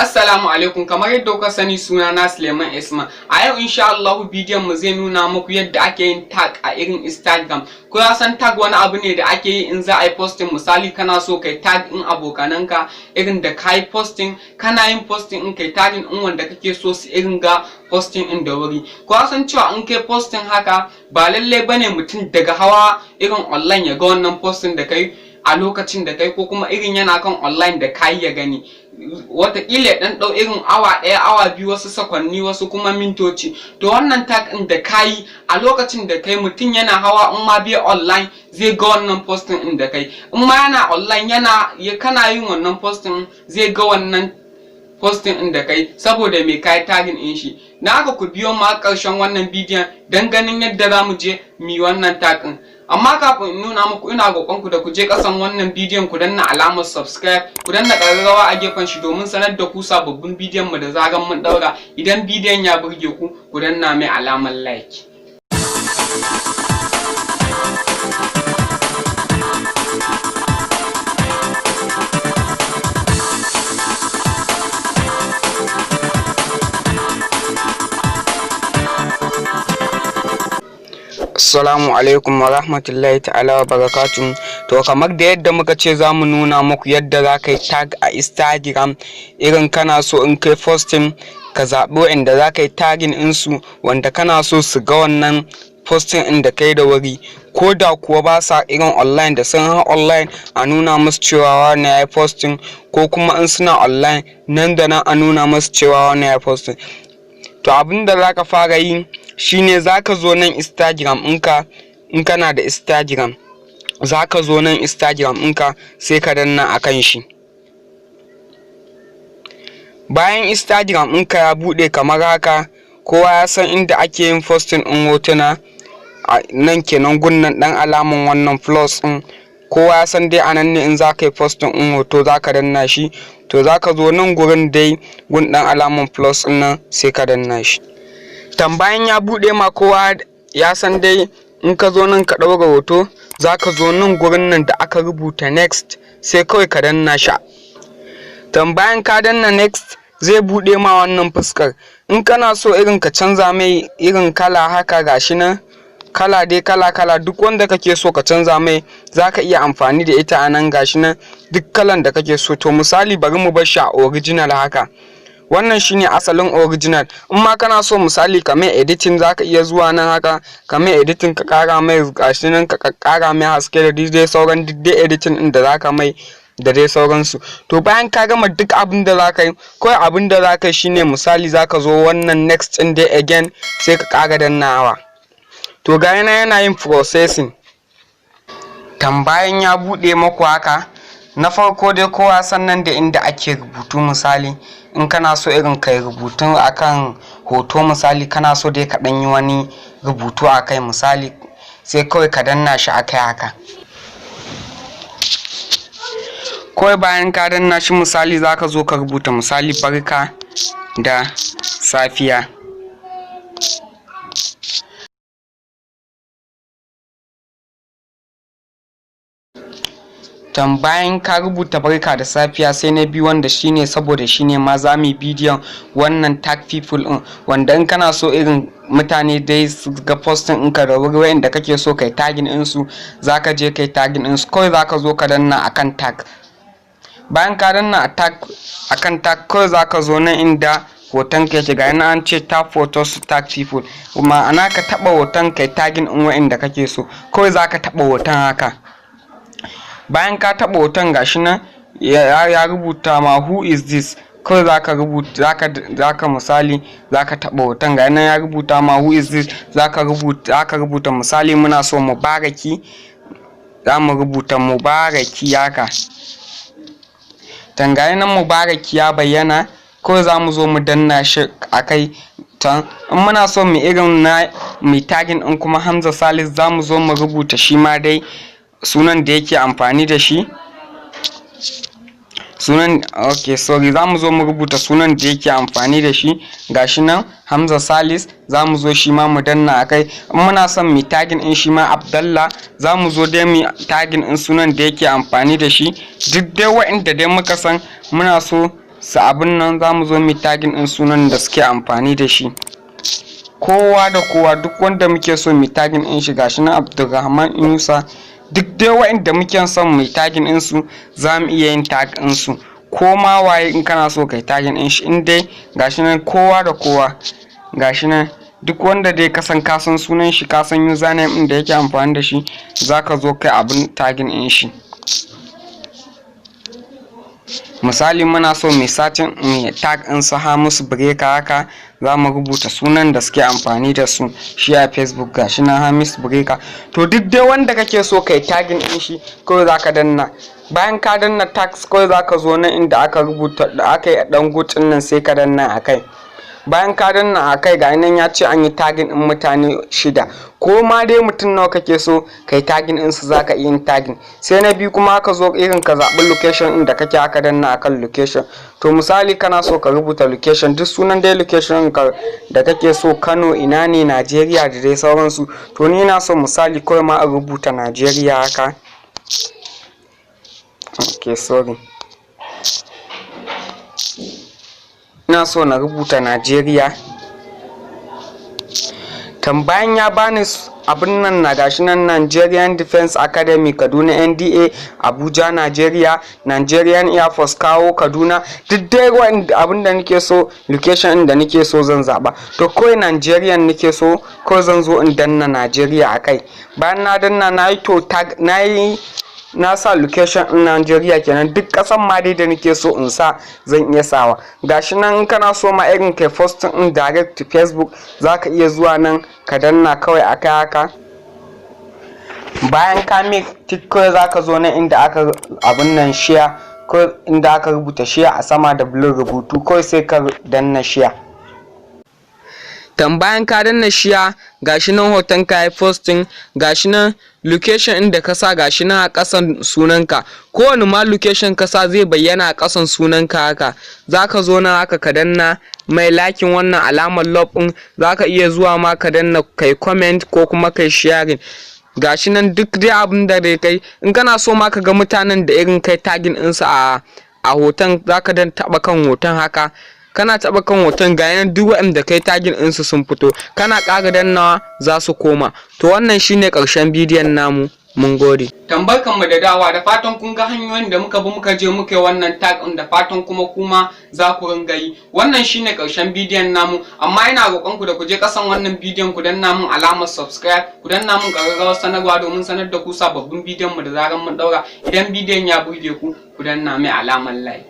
Assalamu alaikum. Kamar yadda kuka sani, suna na Suleiman Isma. A yau, insha Allah, bidiyon mu zai nuna muku yadda ake yin tag a irin Instagram. Ko ya san tag wani abu ne da ake yi in za a yi posting. Misali, kana so kai tag in abokananka, irin da kai posting, kana yin posting in kai tagging in wanda kake so su irin ga posting in da wuri. Ko ya san cewa in kai posting haka, ba lalle bane mutum daga hawa irin online ya ga wannan posting da kai a lokacin da kai, ko kuma irin yana kan online da kai ya gani. Watakila ya dan dau irin awa ɗaya, awa 2, wasu sakwanni, wasu kuma mintoci. To, wannan tag ɗin da kayi a lokacin da kai, mutum yana hawa, in ma bai online, zai ga wannan posting ɗin da kai. In ma yana online, yana ya kana yin wannan posting, zai ga wannan posting ɗin da kai, saboda me? Kai tagging ɗin shi. Na haka, ku biyo ma ƙarshen wannan bidiyon don ganin yadda za mu je mu yi wannan tag ɗin. Amma kafin in nuna muku, ina roƙon ku da ku je ƙasan wannan bidiyon, ku danna alamar subscribe, ku danna ƙararrawa a gefen shi domin sanar da ku sababbin bidiyon mu da zaran mun ɗaura. Idan bidiyon ya burge ku, ku danna mai alamar like. Assalamu alaikum wa rahmatullahi ta'ala wa barakatuh. To, kamar da yadda muka ce za mu nuna muku yadda za ka yi tag a Instagram, irin kana so in kai posting ka zaɓi wa'inda za ka yi tagging ɗinsu, wanda kana so su ga wannan posting ɗin da kai da wuri, ko da kuwa ba sa irin online. Da sun hau online, a nuna musu cewa wani ya yi posting, ko kuma in suna online, nan da nan a nuna musu cewa wani ya yi posting. To, abin da za ka fara yi shine za ka zo nan Instagram ɗinka. In kana da Instagram, za ka zo nan Instagram ɗinka, sai ka danna a kan shi. Bayan Instagram ɗinka ya buɗe kamar haka, kowa ya san inda ake yin posting ɗin hotuna, nan kenan, gunnan ɗan alaman wannan plus ɗin. Kowa ya san dai anan ne in za ka yi posting ɗin hoto za ka danna shi. To, za ka zo nan gurin dai, gun ɗan alaman plus ɗin nan, sai ka danna shi. Bayan ya buɗe ma, kowa ya san dai in ka zo nan ka ɗaura hoto, za ka zo nan gurin nan da aka rubuta "next", sai kawai ka danna shi. Bayan ka danna "next", zai buɗe ma wannan fuskar. In kana so irin ka canza mai irin kala haka, gashi nan kala dai kala kala, duk wanda kake so ka canza mai, za ka iya amfani da ita a nan. Gashi nan duk kalan da kake so. To, misali, bari mu bar shi a original haka. Wannan shine asalin original. In ma kana so, misali, ka mai editing, zaka iya zuwa nan haka ka mai editing, ka kara mai, gashi nan, ka kara mai haske da dai sauran duk dai editing din da zaka mai da dai sauransu. To, bayan ka gama duk abin da zaka yi, kawai abin da zaka yi shine, misali, zaka zo wannan "next" din dai again, sai ka kara dannawa. To, ga yana yana yin processing. Bayan ya buɗe maku haka, na farko dai kowa sannan da inda ake rubutu. Misali, in kana so irin kai rubutun akan hoto, misali, kana so dai ka ɗan yi wani rubutu a kai, misali, sai kawai ka danna shi akai haka. Kawai bayan ka danna shi, misali, zaka zo ka rubuta, misali, "Barka da safiya". Bayan ka rubuta "Barka da safiya", sai na biyu, wanda shine saboda shine ma za mu yi bidiyon, wannan "tag people" din, wanda in kana so irin mutane dai su ga posting ɗinka da wuri, wayanda kake so kai tagging ɗinsu, zaka je kai tagging ɗinsu. Kawai zaka zo ka danna akan "tag". Bayan ka danna a tag akan "tag", kawai zaka zo nan inda hoton ka yake. Ga yana an ce "Tap photos to tag people", ma'ana ka taɓa hoton kai tagging ɗin wa'inda kake so. Kawai zaka taɓa hoton haka. Bayan ka taɓa hoton, gashi nan ya rubuta ma "Who is this?" Kawai zaka rubuta, zaka misali, zaka taɓa hoton, ga nan ya rubuta ma "Who is this?" Zaka rubuta, misali, muna so Mubaraki, za mu rubuta Mubaraki haka. Ga nan Mubaraki ya bayyana. Kawai za mu zo mu danna shi a kai. Can in muna so mu irin na mai tagging ɗin kuma Hamza Salis, za mu zo mu rubuta shi ma dai sunan da yake amfani da shi, sunan, ok, sorry, za mu zo mu rubuta sunan da yake amfani da shi. Gashi nan Hamza Salis. Za mu zo shi ma mu danna a kai. In muna son mu tagging ɗin shi ma Abdallah, za mu zo dai mu tagging ɗin sunan da yake amfani da shi. Duk dai wa'inda dai muka san muna so. Su abin nan, za mu zo mu tagging ɗin sunan da suke amfani da shi. Kowa da kowa, duk wanda muke so mu tagging ɗin shi. Gashi nan, Abdulrahman Inusa. Duk dai waɗanda muke son mu tagging ɗin su, za mu iya yin tag ɗin su. Ko ma waye in kana so kai tagging ɗin shi, in dai gashi nan, kowa da kowa, gashi nan, duk wanda dai ka san, ka san sunan shi, ka san username ɗin da yake amfani da shi, zaka zo kai abin tagging ɗin shi. Misali, muna so mai searching, mai tag ɗin su Hamisu Breaker haka, za mu rubuta sunan da suke amfani da su shi a Facebook. Gashi nan, Hamisu Breaker. To, duk dai wanda kake so kai tagging ɗin shi, kawai zaka danna. Bayan ka danna tags, kawai zaka zo nan inda aka rubuta da aka yi dan gutsin nan, sai ka danna a kai. Bayan ka danna a kai, ga nan ya ce an yi tagging ɗin mutane shida. Ko ma dai mutum nawa kake so kai tagging ɗin su, zaka iya yin tagging. Sai na biyu kuma, ka zo irin ka zaɓi location ɗin da kake, aka danna akan location. To, misali kana so ka rubuta location, duk sunan dai location ka da kake so, Kano, ina ne, Najeriya da dai sauransu. To, ni ina so misali kawai ma a rubuta Najeriya haka. Okay, sorry, ina so na rubuta Najeriya. Tambayan ya bani abin nan na, gashi nan, Nigerian Defense Academy Kaduna, NDA Abuja Nigeria, Nigerian Air Force Kawo Kaduna. Duk dai abin da nake so, location da nake so zan zaba. To, kawai Nigerian nake so, ko zan zo in danna Nigeria akai. Bayan na danna, na yi to tag, na yi, na sa location in Nigeria kenan. Duk kasan ma dai da nake so in sa, zan iya sawa. Gashi nan, in kana so ma irin kai posting in direct to Facebook, zaka iya zuwa nan ka danna kawai akai haka. Bayan ka make tick, kawai zaka zo nan inda aka abun nan, share, ko inda aka rubuta share a sama da blue rubutu, kawai sai ka danna share. Bayan ka danna share, gashi nan hoton ka yi posting. Gashi nan location inda ka sa, gashi nan a ƙasan sunanka. Kowane ma location ka sa zai bayyana a ƙasan sunanka haka. Zaka zo nan haka ka danna mai liking, wannan alamar love ɗin. Zaka iya zuwa ma ka danna kai comment ko kuma kai sharing. Gashi nan, duk dai abin da dai kai. In kana so ma ka ga mutanen da irin kai tagging ɗinsu a hoton, zaka dan taɓa kan hoton haka. Kana taɓa kan hoton, ga yanan duk waɗanda kai tagging ɗinsu sun fito. Kana ƙara dannawa, za su koma. To, wannan shine ƙarshen bidiyon namu. Mun gode. Tambarkanmu da dawa. Da fatan kun ga hanyoyin da muka bi muka je muka yi wannan tag ɗin, da fatan kuma za ku ringa yi. Wannan shine ƙarshen bidiyon namu, amma ina roƙon ku da ku je ƙasan wannan bidiyon, ku danna mun alamar subscribe, ku danna mun ƙararrawar sanarwa domin sanar da ku sababbin bidiyon mu da zaran mun ɗaura. Idan bidiyon ya burge ku, ku danna mai alamar like.